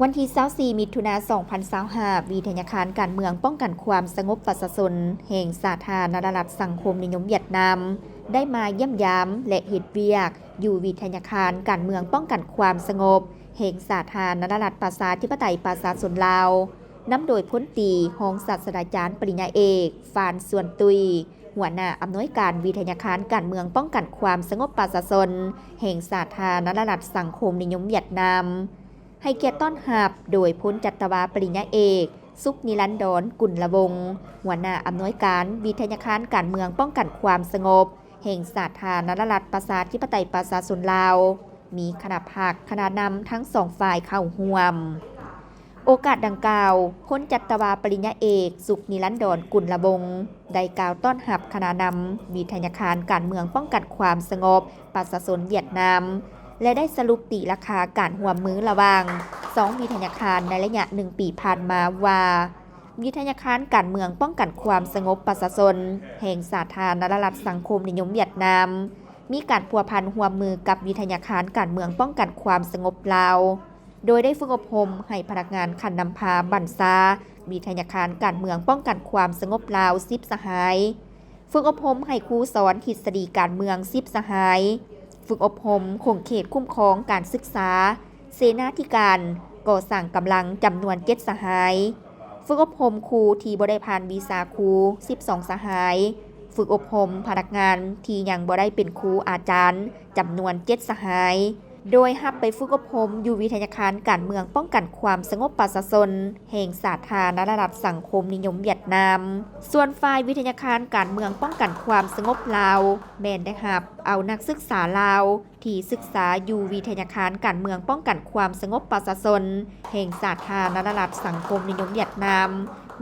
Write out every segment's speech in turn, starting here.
ວັນທີຊາວສີ່ ມິຖຸນາ ສອງພັນຊາວຫ້າ ວິທະຍາຄານການເມືອງປ້ອງກັນຄວາມສະຫງົບປະຊາຊົນ ແຫ່ງສາທາລະນະລັດສັງຄົມນິຍົມຫວຽດນາມ ໄດ້ມາຢ້ຽມຢາມ ແລະ ເຮັດວຽກຢູ່ວິທະຍາຄານການເມືອງປ້ອງກັນຄວາມສະຫງົບ ແຫ່ງສາທາລະນະລັດປະຊາທິປະໄຕປະຊາຊົນລາວ, ນຳໂດຍພົນຕີຮອງສາດສະດາຈານປະລິນຍາເອກ ຟານ ຊວນຕຸຍ, ຫົວໜ້າອຳນວຍການວິທະຍາຄານການເມືອງປ້ອງກັນຄວາມສະຫງົບປະຊາຊົນ ແຫ່ງສາທາລະນະລັດສັງຄົມນິຍົມຫວຽດນາມ. ໃຫ້ກຽດຕ້ອນຮັບໂດຍພົນຈັດຕະວາປະລິນຍາເອກ ສຸກນິລັນດອນ ກຸນລະວົງ, ຫົວໜ້າອຳນວຍການວິທະຍາຄານການເມືອງປ້ອງກັນຄວາມສະຫງົບ ແຫ່ງສາທາລະນະລັດປະຊາທິປະໄຕປະຊາຊົນລາວ, ມີຄະນະພັກ, ຄະນະນຳທັງສອງຝ່າຍເຂົ້າຮ່ວມ. ໂອກາດດັ່ງກ່າວ, ພົນຈັດຕະວາປະລິນຍາເອກ ສຸກນິລັນດອນ ກຸນລະວົງ ໄດ້ກ່າວຕ້ອນຮັບຄະນະນຳວິທະຍາຄານການເມືອງປ້ອງກັນຄວາມສະຫງົບປະຊາຊົນຫວຽດນາມ ແລະ ໄດ້ສະຫຼຸບຕີລາຄາການຮ່ວມມືລະຫວ່າງສອງວິທະຍາຄານໃນໄລຍະໜຶ່ງປີຜ່ານມາວ່າ ວິທະຍາຄານການເມືອງປ້ອງກັນຄວາມສະຫງົບປະຊາຊົນ ແຫ່ງສາທາລະນະລັດສັງຄົມນິຍົມຫວຽດນາມ ມີການພົວພັນຮ່ວມມືກັບວິທະຍາຄານການເມືອງປ້ອງກັນຄວາມສະຫງົບລາວ, ໂດຍໄດ້ຝຶກອົບຮົມໃຫ້ພະນັກງານຂັ້ນນຳພາບັນຊາວິທະຍາຄານການເມືອງປ້ອງກັນຄວາມສະຫງົບລາວສິບສະຫາຍ, ຝຶກອົບຮົມໃຫ້ຄູສອນທິດສະດີການເມືອງສິບສະຫາຍ, ຝຶກອົບຮົມຂົງເຂດຄຸ້ມຄອງການສຶກສາ ເສນາທິການກໍ່ສ້າງກຳລັງຈຳນວນເຈັດສະຫາຍ, ຝຶກອົບຮົມຄູທີ່ບໍ່ໄດ້ຜ່ານວິຊາຄູສິບສອງສະຫາຍ, ຝຶກອົບຮົມພະນັກງານທີ່ຍັງບໍ່ໄດ້ເປັນຄູອາຈານຈຳນວນເຈັດສະຫາຍ, ໂດຍຮັບໄປຝຶກອົບຮົມຢູ່ວິທະຍາຄານການເມືອງປ້ອງກັນຄວາມສະຫງົບປະຊາຊົນ ແຫ່ງສາທາລະນະລັດສັງຄົມນິຍົມຫວຽດນາມ. ສ່ວນຝ່າຍວິທະຍາຄານການເມືອງປ້ອງກັນຄວາມສະຫງົບລາວ ແມ່ນໄດ້ຮັບເອົານັກສຶກສາລາວທີ່ສຶກສາຢູ່ວິທະຍາຄານການເມືອງປ້ອງກັນຄວາມສະຫງົບປະຊາຊົນ ແຫ່ງສາທາລະນະລັດສັງຄົມນິຍົມຫວຽດນາມ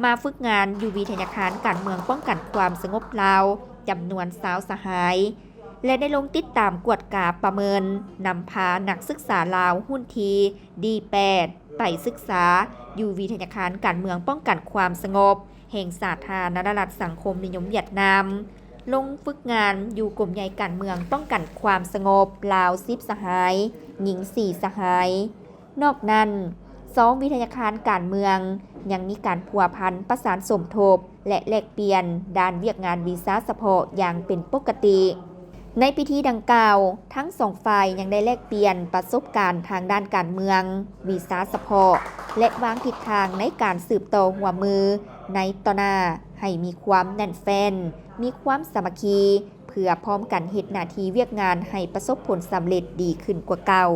ມາຝຶກງານຢູ່ວິທະຍາຄານການເມືອງປ້ອງກັນຄວາມສະຫງົບລາວ ຈຳນວນຊາວສະຫາຍ ແລະ ໄດ້ລົງຕິດຕາມກວດກາປະເມີນ, ນຳພານັກສຶກສາລາວຮຸ່ນທີ ດີແປດ ໄປສຶກສາຢູ່ວິທະຍາຄານການເມືອງປ້ອງກັນຄວາມສະຫງົບ ແຫ່ງສາທາລະນະລັດສັງຄົມນິຍົມຫວຽດນາມ, ລົງຝຶກງານຢູ່ກົມໃຫຍ່ການເມືອງປ້ອງກັນຄວາມສະຫງົບລາວສິບສະຫາຍ, ຍິງສີ່ສະຫາຍ. ນອກນັ້ນ, ສອງວິທະຍາຄານການເມືອງຍັງມີການພົວພັນປະສານສົມທົບ ແລະ ແລກປ່ຽນດ້ານວຽກງານວິຊາສະເພາະຢ່າງເປັນປົກກະຕິ. ໃນພິທີດັ່ງກ່າວ, ທັງສອງຝ່າຍຍັງໄດ້ແລກປ່ຽນປະສົບການທາງດ້ານການເມືອງ, ວິຊາສະເພາະ ແລະ ວາງທິດທາງໃນການສືບຕໍ່ຮ່ວມມືໃນຕໍ່ໜ້າໃຫ້ມີຄວາມແໜ້ນແຟ້ນ, ມີຄວາມສາມັກຄີ, ເພື່ອພ້ອມກັນເຮັດໜ້າທີ່ວຽກງານໃຫ້ປະສົບຜົນສຳເລັດດີຂຶ້ນກວ່າເກົ່າ.